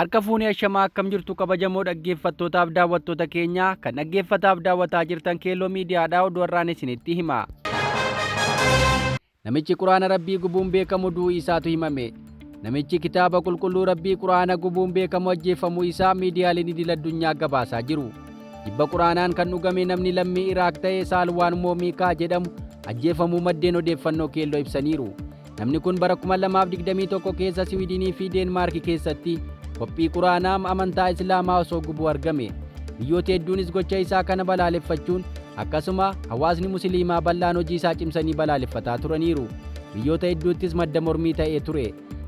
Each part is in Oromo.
Harka fuunee ashamaa akkam jirtu kabajamoo dhaggeeffattootaaf daawwattoota keenya kan dhaggeeffataaf daawwataa jirtan Keelloo Miidiyaadhaa oduu har'aan isinitti hima. Namichi Quraana Rabbii gubuun beekamu du'uu isaatu himame. Namichi kitaaba qulqulluu Rabbii Quraana gubuun beekamu ajjeefamuu isaa miidiyaaleen idil addunyaa gabaasaa jiru. Jibba Quraanaan kan dhugame namni lammii Iraaq ta'e Saalwaan Moomiikaa jedhamu ajjeefamuu maddeen odeeffannoo Keelloo ibsaniiru. Namni kun bara 2021 keessa Siwiidinii fi Deenmaarki keessatti koppii Quraanaa amantaa Islaamaa osoo gubuu argame. Biyyooti hedduunis gocha isaa kana balaaleffachuun akkasuma hawaasni Musiliimaa bal'aan hojii isaa cimsanii balaaleffataa turaniiru. Biyyoota hedduuttis madda mormii ta'ee ture.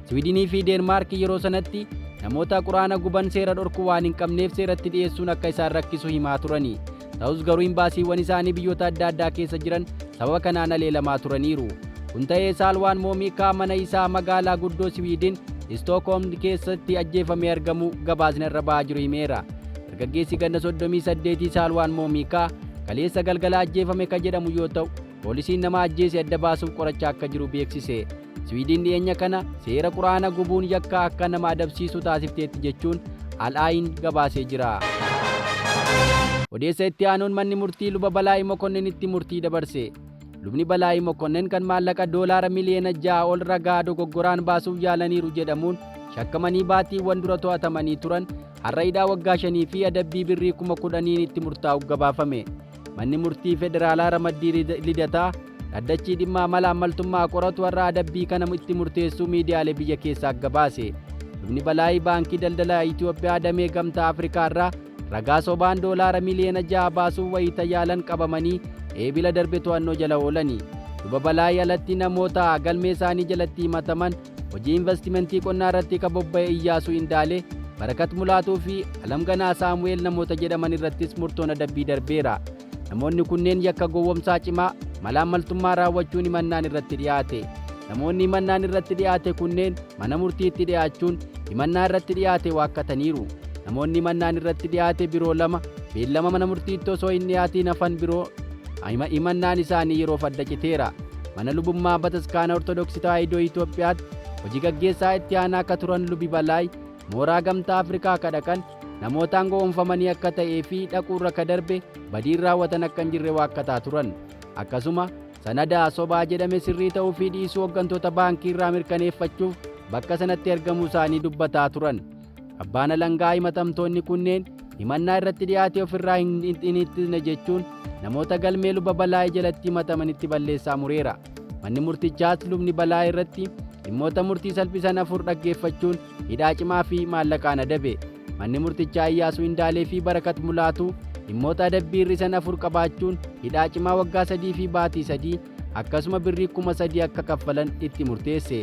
Siwiidinii fi Deenmaarki yeroo sanatti namoota Quraana guban seera dhorku waan hin qabneef seeratti dhiyeessuun akka isaan rakkisu himaa turani. Ta'us garuu imbaasiiwwan isaanii biyyoota adda addaa keessa jiran sababa kanaan aleelamaa turaniiru. Kun ta'ee Saalwaan Moomiikaa mana isaa magaalaa guddoo Siwiidin Istookholm keessatti ajjeefamee argamu gabaasni irra ba'aa jiru himeera. Dargaggeessi ganna 38 Saalwaan Moomiikaa kaleessa galgala ajjeefame kan jedhamu yoo ta'u, poolisiin nama ajjeese adda baasuuf qorachaa akka jiru beeksise. Siwiidin dhiyeenya kana seera Quraana gubuun yakka akka nama adabsiisu taasifteetti jechuun Al Ain gabaasee jira. Odeessa itti aanuun manni murtii luba Balaayii Mokonninitti murtii dabarse. Lubni Balaayii Mokonnin kan maallaqa doolaara miliyoona 6 ol ragaa dogoggoraan baasuuf yaalaniiru jedhamuun shakkamanii baatiiwwan dura to'atamanii turan har'a hidhaa waggaa 5 fi adabbii birrii 10,000 itti murtaa'u gabaafame. Manni murtii federaalaa ramaddii Lidataa dhaddachii dhimma amala ammaltummaa qoratu har'a adabbii kana itti murteessuu miidiyaalee biyya keessaa gabaase. Lubni Balaayii Baankii Daldala Itoophiyaa damee Gamtaa Afrikaa irraa ragaa sobaan doolaara miliyoona 6 baasuuf wayita yaalan qabamanii eebila darbe to'annoo jala oolani. Luba Balaayii alatti namoota galmee isaanii jalatti himataman hojii investimentii qonnaa irratti kan bobba'e Iyyaasuu Indaalee, Barakat Mulaatuu fi Alamganaa Saamu'eel namoota jedhaman irrattis murtoon adabbii darbeera. Namoonni kunneen yakka gowwomsaa cimaa malaammaltummaa raawwachuun himannaan irratti dhiyaate. Namoonni himannaan irratti dhiyaate kunneen mana murtiitti dhiyaachuun himannaa irratti dhiyaate waakkataniiru. Namoonni himannaan irratti dhiyaate biroo lama beellama mana murtiitti osoo hin dhiyaatiin hafan biroo himannaan isaanii yeroof adda citeera. Mana lubummaa Bataskaana Ortodoksii Tawaahidoo Itoophiyaatti hojii gaggeessaa itti aanaa akka turan Lubi Balaay mooraa Gamtaa Afrikaa akka dhaqan namootaan gowwomfamanii akka ta'ee fi dhaquurra akka darbe badiin raawwatan akka hin jirre waakkataa turan. Akkasuma sanada sobaa jedhame sirrii ta'uu fi dhiisuu hooggantoota baankii irraa mirkaneeffachuuf bakka sanatti argamuu isaanii dubbataa turan. Abbaan alangaa himatamtoonni kunneen himannaa irratti dhiyaate ofirraa hin ittisne jechuun namoota galmee luba Balaayii jalatti himatamanitti balleessaa mureera. Manni murtichaas lubni Balaayii irratti dhimmoota murtii salphisan 4 dhaggeeffachuun hidhaa cimaa fi maallaqaan adabe. Manni murtichaa Iyyaasuu Indaalee fi Barakat Mulaatuu dhimmoota adabbii hir'isan 4 qabaachuun hidhaa cimaa waggaa 3 fi baatii 3 akkasuma birrii 3,000 akka kaffalan itti murteesse.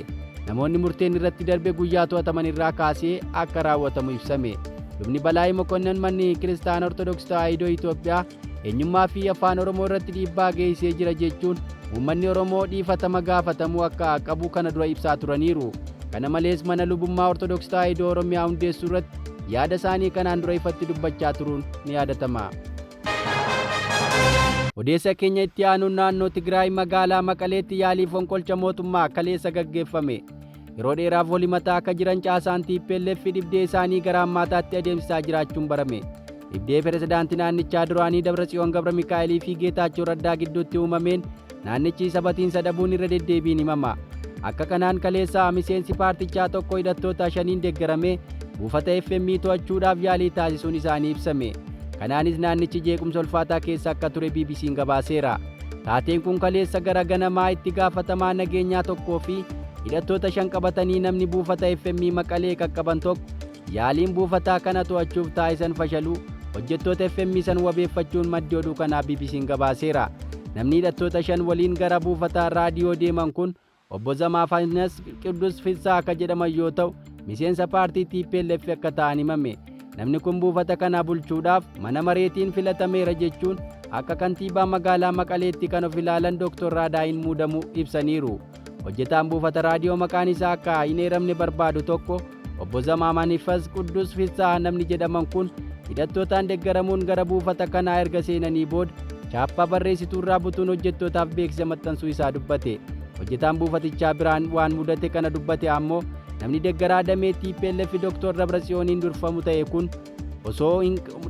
Namoonni murteen irratti darbe guyyaa to'ataman irraa kaasee akka raawwatamu ibsame. Lubni Balaayii Mokonnon manni kiristaana Ortodoksii Tawaahidoo Itoophiyaa eenyummaa fi afaan Oromoo irratti dhiibbaa geessisee jira jechuun uummanni Oromoo dhiifatama gaafatamuu akka qabu kana dura ibsaa turaniiru. Kana malees mana lubummaa Ortodoksii Tawaahidoo Oromiyaa hundeessuu irratti yaada isaanii kanaan dura ifatti dubbachaa turuun ni yaadatama. Odeessa keenya itti aanuun naannoo Tigraay magaalaa Maqaleetti yaalii fonqolcha mootummaa kaleessa gaggeeffame. Yeroo dheeraaf wal himataa akka jiran caasaan TPLF dhibdee isaanii gara hammaataatti adeemsisaa jiraachuun barame. Dhibdee pirezidaantii naannichaa duraanii Dabratsiyoon Gabra Mikaa'elii fi Geetaachoo Raddaa gidduutti uumameen naannichi sabatiinsa dhabuun irra deddeebiin himama. Akka kanaan kaleessa miseensi paartichaa tokko hidhattoota shaniin deeggaramee buufata FM to'achuudhaaf yaalii taasisuun isaanii ibsame. Kanaanis naannichi jeequmsa ulfaataa keessa akka ture BBC'n gabaaseera. Taateen kun kaleessa gara ganamaa itti gaafatamaa nageenyaa tokkoo fi hidhattoota 5 qabatanii namni buufata FM Maqalee qaqqaban tokko yaaliin buufataa kana to'achuuf taasisan fashaluu hojjettoota FM san wabeeffachuun maddi oduu kanaa BBC'n gabaaseera. Namni hidhattoota 5 waliin gara buufata raadiyoo deeman kun obbo Zamaafanas Qiddus Fissaa akka jedhaman yoo ta'u miseensa paartii TPLF akka ta'an himame. Namni kun buufata kana bulchuudhaaf mana mareetiin filatameera jechuun akka kantiibaa magaalaa Maqaleetti kan of ilaalan Dr. Raadaayin muudamuu ibsaniiru. Hojjetaan buufata raadiyoo maqaan isaa akka hin eeramne barbaadu tokko obbo Zamaamanifas Quddus Fissaa namni jedhaman kun hidhattootaan deeggaramuun gara buufata kanaa erga seenanii booda chaappaa barreessituu irraa butuun hojjettootaaf beeksisa maxxansuu isaa dubbate. Hojjetaan buufatichaa biraan waan mudate kana dubbate ammoo Namni deggaraa damee TPLF Dr. Dabratsiyooniin durfamu ta'e kun osoo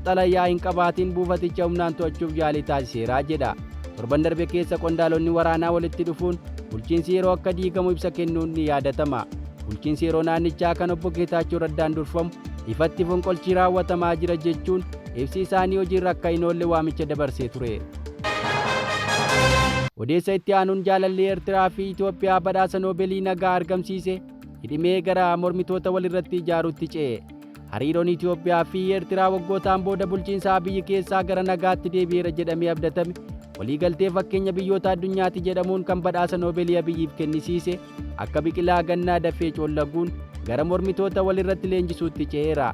xalayaa hin qabaatiin buufaticha humnaan to'achuuf yaalii taasiseera jedha. Torban darbe keessa qondaalonni waraanaa walitti dhufuun bulchiinsi yeroo akka diigamu ibsa kennuun ni yaadatama. Bulchiinsi yeroo naannichaa kan obbo Geetaachoo Raddaan durfamu ifatti fonqolchi raawwatamaa jira jechuun ibsi isaanii hojiirra akka hin oolle waamicha dabarsee ture. Odeessa itti aanuun jaalalli Eertiraa fi Itoophiyaa badhaasa Noobeelii nagaa argamsiise hidhimee gara mormitoota walirratti ijaaruutti ce'e. Hariiroon Itoophiyaa fi Eertiraa waggootaan booda bulchiinsa Abiyyi keessaa gara nagaatti deebi'eera jedhamee abdatame waliigaltee fakkeenya biyyoota addunyaati jedhamuun kan badhaasa Noobeelii Abiyyiif kennisiise akka biqilaa gannaa dafee coollaguun gara mormitoota walirratti leenjisuutti ce'eera.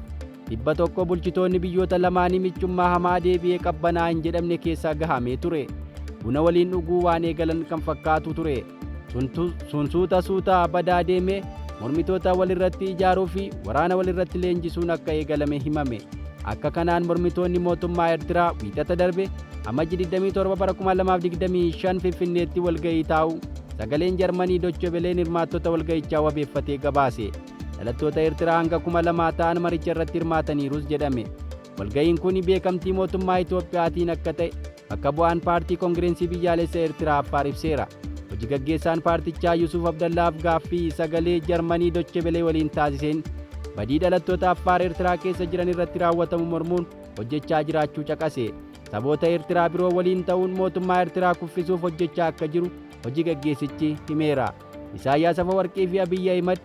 100 bulchitoonni biyyoota lamaanii michummaa hamaa deebi'ee qabbanaa hin jedhamne keessaa gahamee ture. Buna waliin dhuguu waan eegalan kan fakkaatu ture. Sun suuta suuta badaa deemee mormitoota walirratti ijaaruu fi waraana walirratti leenjisuun akka eegalame himame. Akka kanaan mormitoonni mootummaa Eertiraa Wiixata darbe Amajji 27 bara 2025 Finfinneetti walga'ii taa'u sagaleen Jarmanii Deutsche Welleen hirmaattota walga'ichaa wabeeffatee gabaase. Dhalattoota Eertiraa hanga 2000 ta'an maricha irratti hirmaataniirus jedhame. Walga'iin kun beekamtii mootummaa Itoophiyaatiin akka ta'e bakka bu'aan paartii Koongireensii Biyyaalessa Eertiraa Affaar ibseera. Hojii gaggeessaan paartichaa Yusuf Abdallaaf gaaffii sagalee Jarmanii Deutsche Welle waliin taasiseen badii dhalattoota Affaar Eertiraa keessa jiran irratti raawwatamu mormuun hojjechaa jiraachuu caqase. Saboota Eertiraa biroo waliin ta'uun mootummaa Eertiraa kuffisuuf hojjechaa akka jiru hojii gaggeessichi himeera. Isaayyaas Afawarqii fi Abiyyi Ahimad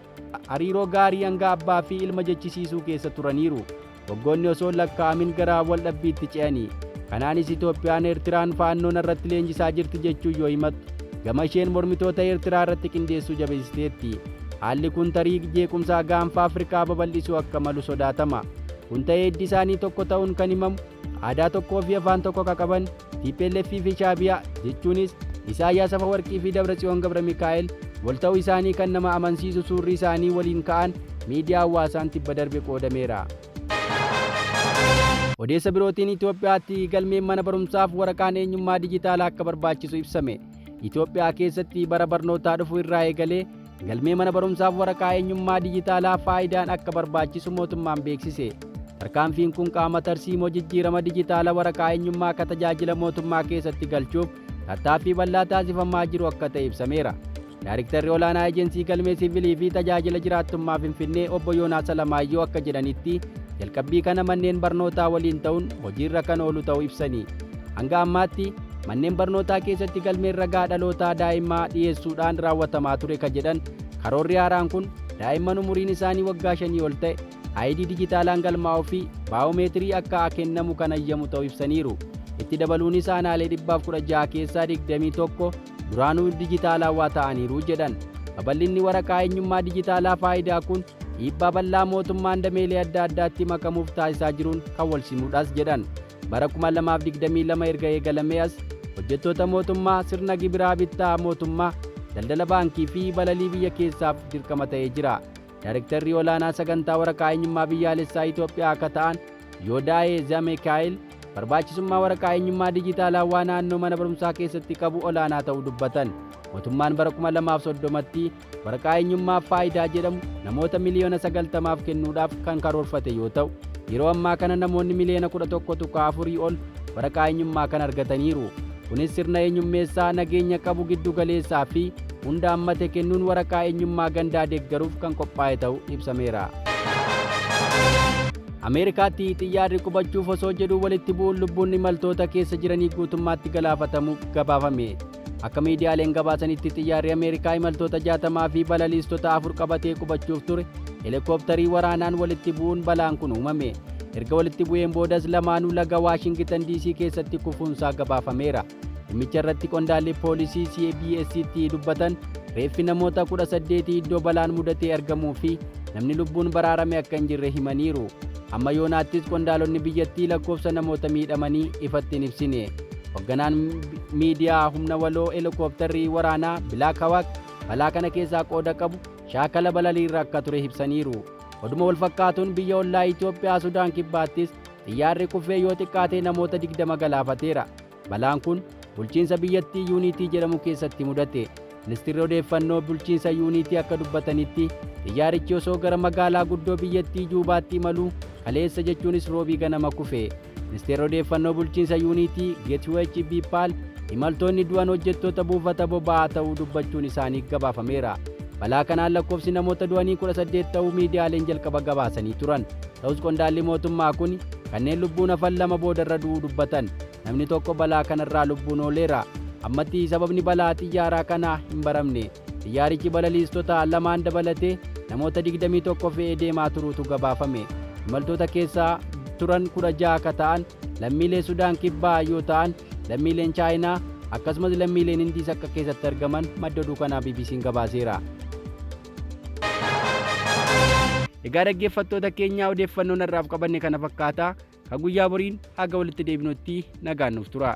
hariiroo gaarii hanga abbaa fi ilma jechisiisuu keessa turaniiru. Waggoonni osoo lakkaa'amin gara wal dhabbiitti ce'anii. Kanaanis Itoophiyaan Eertiraan faannoon irratti leenjisaa jirti jechuun yoo himattu, gama isheen mormitoota Eertiraa irratti qindeessuu jabeessiteetti. Haalli kun tarii jeequmsa gaanfa Afrikaa babal'isuu akka malu sodaatama. Kun ta'ee hiddi isaanii tokko ta'uun kan himamu aadaa tokkoo fi afaan tokko akka qaban TPLF fi Shaabiyaa jechuunis Isaayyaas Afawarqii fi Dabratsiyoon Gabra Mikaa'el wal ta'uu isaanii kan nama amansiisu suurri isaanii waliin ka'an miidiyaa hawaasaan tibba darbe qoodameera. Odeessa birootiin Itoophiyaatti galmeen mana barumsaaf waraqaan eenyummaa dijitaalaa akka barbaachisu ibsame. Itoophiyaa keessatti bara barnootaa dhufu irraa eegalee galmee mana barumsaaf waraqaa eenyummaa dijitaalaa faayidaan akka barbaachisu mootummaan beeksise. Tarkaanfiin kun qaama tarsiimoo jijjiirama dijitaala waraqaa eenyummaa akka tajaajila mootummaa keessatti galchuuf tattaaffii bal'aa taasifamaa jiru akka ta'e ibsameera. Daayrektarri olaanaa Ejensii Galmee Siivilii fi Tajaajila Jiraattummaa Finfinnee obbo Yoonaas Alamaayyoo akka jedhanitti jalqabbii kana manneen barnootaa waliin ta'uun hojiirra kan oolu ta'uu ibsanii. Hanga ammaatti manneen barnootaa keessatti galmeen ragaa dhalootaa daa'imaa dhiyeessuudhaan raawwatamaa ture ka jedhan karoorri haaraan kun daa'imman umuriin isaanii waggaa 5 ol ta'e ID dijitaalaan galmaa'uu fi baayoomeetirii akka kennamu kan ayyamu ta'uu ibsaniiru. Itti dabaluunis aanaalee 116 keessaa 21 duraanuu dijitaalawaa ta'aniiru jedhan. Babal'inni waraqaa eenyummaa dijitaalaa faayidaa kun dhiibbaa bal'aa mootummaan dameelee adda addaatti makamuuf taasisaa jiruun kan wal simuudhas jedhan. Bara 2022 erga eegalamee as hojjettoota mootummaa sirna gibiraa bittaa mootummaa daldala baankii fi balalii biyya keessaaf dirqama ta'ee jira. Daayrektarri olaanaa sagantaa waraqaa eenyummaa biyyaalessaa Itoophiyaa akka ta'an Yoodaa'ee Zamikaa'el barbaachisummaa waraqaa eenyummaa dijitaalawaa naannoo mana barumsaa keessatti qabu olaanaa ta'uu dubbatan. Mootummaan bara 2030tti waraqaa eenyummaa faayidaa jedhamu namoota miliyoona 90f kennuudhaaf kan karoorfate yoo ta'u, yeroo ammaa kana namoonni miliyoona 11.4 ol waraqaa eenyummaa kan argataniiru. Kunis sirna eenyummeessaa nageenya qabu giddu galeessaa fi hunda hammate kennuun waraqaa eenyummaa gandaa deeggaruuf kan qophaa'e ta'uu ibsameera. Ameerikaatti xiyyaarri qubachuuf osoo jedhuu walitti bu'uun lubbuun imaltoota keessa jiranii guutummaatti galaafatamuu gabaafame. Akka miidiyaaleen gabaasanitti xiyyaarri Ameerikaa imaltoota 60 fi balaliistota 4 qabatee qubachuuf ture heelikooptarii waraanaan walitti bu'uun balaan kun uumame. Erga walitti bu'een boodas lamaanuu laga Waashingitan DC keessatti kufuunsaa gabaafameera. Dhimmicha irratti qondaalli poolisii CBS'tti dubbatan reeffi namoota 18 iddoo balaan mudatee argamuu fi namni lubbuun baraarame akka hin jirre himaniiru. Amma yoonaattis qondaalonni biyyattii lakkoofsa namoota miidhamanii ifatti hin ibsine. Hoogganaan miidiyaa humna waloo heelikooptarrii waraanaa Black Hawk balaa kana keessaa qooda qabu shaakala balaliirra akka ture ibsaniiru. Oduma wal fakkaatuun biyya ollaa Itoophiyaa Sudaan Kibbaattis xiyyaarri kufee yoo xiqqaate namoota 20 galaafateera. Balaan kun bulchiinsa biyyattii Yuunitii jedhamu keessatti mudate. Ministirri odeeffannoo bulchiinsa Yuuniitii akka dubbatanitti xiyyaarichi osoo gara magaalaa guddoo biyyattii Juubaatti imaluu kaleessa jechuunis Roobii ganama kufe. Ministeerri odeeffannoo bulchiinsa Yuuniitii Geetwech Biipaal imaltoonni du'an hojjettoota buufata boba'aa ta'uu dubbachuun isaanii gabaafameera. Balaa kanaan lakkoofsi namoota du'anii 18 ta'uu miidiyaaleen jalqaba gabaasanii turan. Ta'us qondaalli mootummaa kun kanneen lubbuun hafan lama boodarra du'uu dubbatan. Namni tokko balaa kanarraa lubbuun ooleera. Ammatti sababni balaa xiyyaaraa kanaa hin baramne. Xiyyaarichi balaliistota lamaan dabalatee namoota 21 fe'ee deemaa turuutu gabaafame. Imaltoota keessaa turan 16 akka ta'an lammiilee Sudaan Kibbaa yoo ta'an lammiileen Chaayinaa akkasumas lammiileen Hindiis akka keessatti argaman madda oduu kanaa BBC'n gabaaseera. Egaa dhaggeeffattoota keenyaa odeeffannoon har'aaf qabanne kana fakkaata. Ka guyyaa boriin haga walitti deebinutti nagaan nuuf tura.